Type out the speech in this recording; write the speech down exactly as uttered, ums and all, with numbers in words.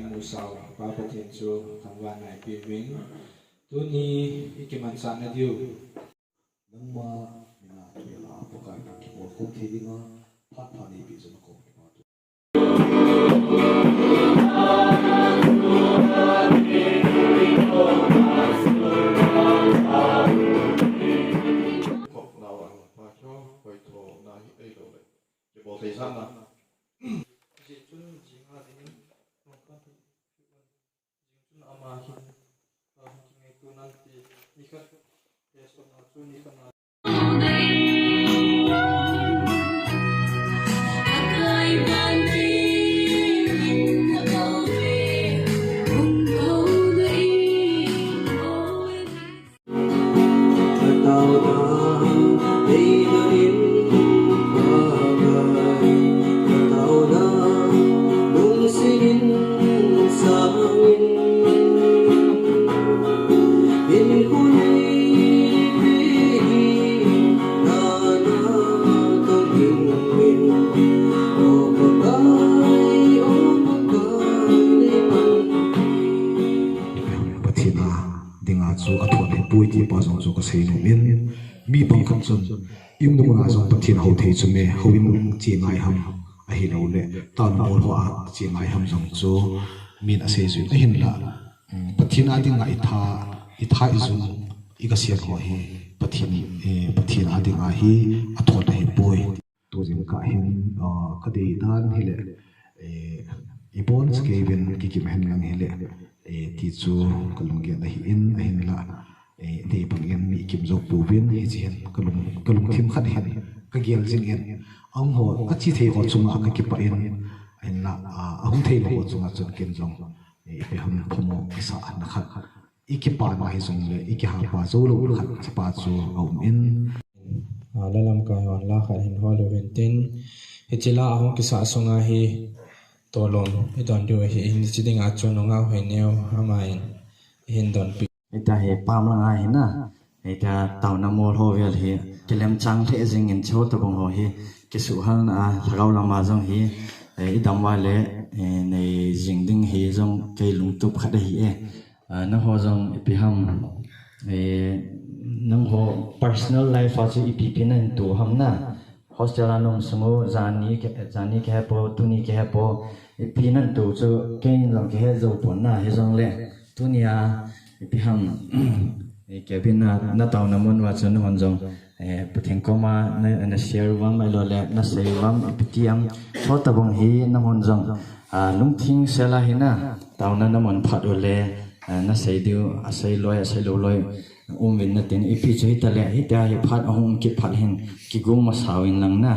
Musau, Pa Pathen chu thangvahna ipeuvin. Tuni ikimanchahna diu. Nangma mina thuhil a Pakai nang kibol khom thei dinga phat pha neipeh jeh in nakom kipa thu. Khopna vang pa kho, hoithona hi eilou le. Kibol thei sahna. Jeh chun jing a dingin, jing chun ama hin, a, kingaito nante, nikhat, eh, sotna chu nikhat na. Pathen a dinga chu athon ahipoi ti pa jong chu kasei nom in, mi bang khat chun, iumna mun a jong Pathen hou thei chu me, houin che ngai ham, ahilou le, taona bol ho a che ngai ham jong chu, min asei jin ahinla, um, Pathen a dinga itha, itha ijun, ikasel ho hi, Pathen, eh, Pathen a dinga hi, athon ahipoi. Tujing kah hin, ah, kadei dan hile, eh, ibon sakei uvin kikim hen lang hile, eh, ti chu kalunggel ahin, ahinla, eh, dei bangin mi ikim jou pouvin, hiche hin kalung, kalungthim khat hin kagel jingin, ahung ho, achi thei ho chunga kakipah in, ahinla, ah, ahung thei lou ho chunga chun ken jong, eh, ipi ham phamo kisahna khat. Ikipana hijongle, ikihapa jou lou khat, chupa chu aum in. A, la lamkai hon la khat hin hol uvin tin, hiche la ahung kisah sunga hi, tolom idon diu ahin, hiche dinga chu nungah Hoineo, ama in, ihin donpi. Hita hi pam langa hina, hita taona mol ho vel hi, kilemchang lheh jingin chutobang ho hi, kisuhhalna a, lhagao lama jong hi, eh, idam uva le, eh, nei jing ding hi jong kei lungtup khat ahi e. Ah, nangho jong ipi ham, eh, nangho personal life a chu ipi ipi nahin to ham na. Hostel a naum sung u, jani ke, jani kahe po, tuni kahe po, ipi nahin to chu kei in jong kahe jou pon na, hijongle. Tuni a, ipi ham, eh, cabin a, na taona mun uva chu nahon jong, eh, Pathen koma na, na share uvam, ahilou le, na sei uvam, ipi ti ham, chutobang hi nahon jong, ah, lungthim sel a hina, taona namun phat u le, ah, na sei diu, asei loi, asei lou loi, um uvin natin, ipi chu hita le, hitia hi phat ahung kit phat hin, kigong masa uvin lang na.